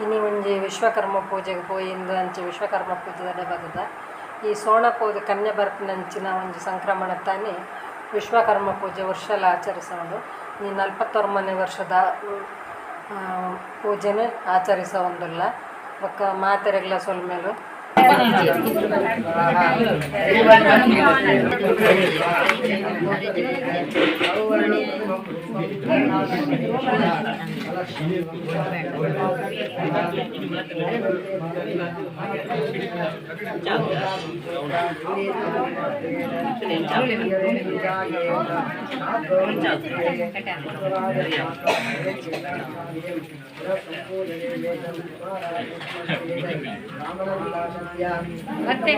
ಇನಿ ಒಂಜಿ ವಿಶ್ವಕರ್ಮ ಪೂಜೆಗ್ ಪೋಯಿಂದು ಅಂಚ ವಿಶ್ವಕರ್ಮ ಪೂಜೆದ ಬತ್ತದ ಈ ಸೋಣ ಪೋದು ಕನ್ಯೆ ಬರ್ಪಿನಂಚಿನ ಒಂಜಿ ಸಂಕ್ರಮಣ ತಾನಿ ವಿಶ್ವಕರ್ಮ ಪೂಜೆ ವರ್ಷಲ ಆಚರಿಸೋದು. ಈ 49ನೇ ವರ್ಷದ ಪೂಜೆನೆ ಆಚರಿಸೋಂದುಲ್ಲ. ಬೊಕ್ಕ ಮಾತೆರೆಗ್ಲ ಸೊಲ್ಮೆಲು. ಮತ್ತೆ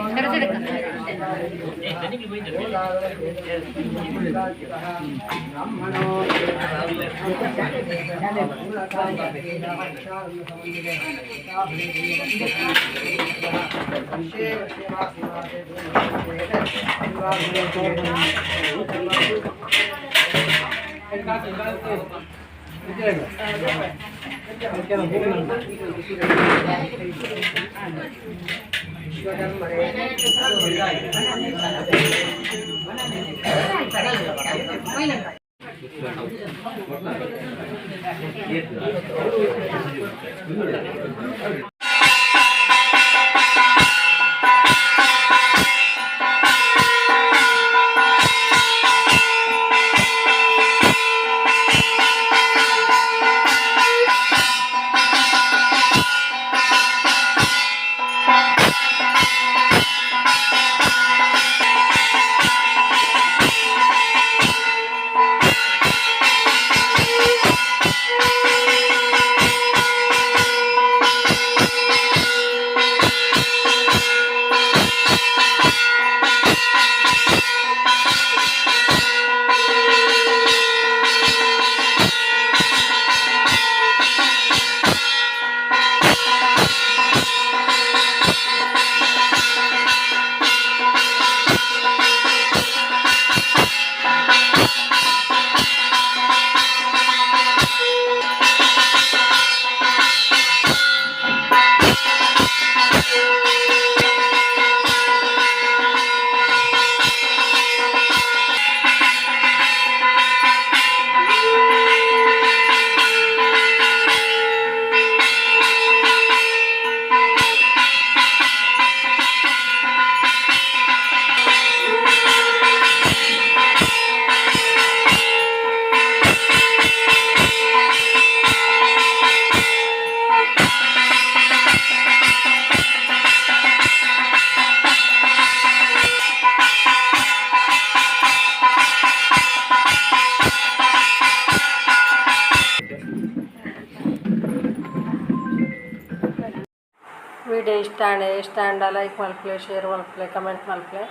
ವಿಡಿಯೋ ಇಷ್ಟ ಆಂಡ ಇಷ್ಟ ಆಂಡ ಲೈಕ್ ಮಲ್ಪಲೆ, ಶೇರ್ ಮಲ್ಪಲೆ, ಕಮೆಂಟ್ ಮಲ್ಪಲೆ.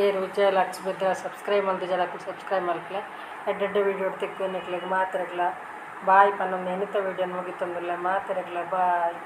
ಏರು ವಿಜಯ ಲಕ್ಸ್ ಬಿದ್ರ ಸಬ್ಸ್ಕ್ರೈಬ್ ಮಲ್ದಿಜಾರಕುಲು ಸಬ್ಸ್ಕ್ರೈಬ್ ಮಲ್ಪಲೆ. ಎಡ್ಡೆಡ್ಡೆ ವಿಡಿಯೋ ತಿಕ್ಕು ನಿಕ್ಲೆಗ್ ಮಾತೆರೆಗ್ಲ ಬಾಯ್ ಪನ್ನೊಂದು ಎನಿತ ವಿಡಿಯೋ ಮುಗಿತೊಂದುಲ್ಲೆ. ಮಾತೆರೆಗ್ಲ ಬಾಯ್.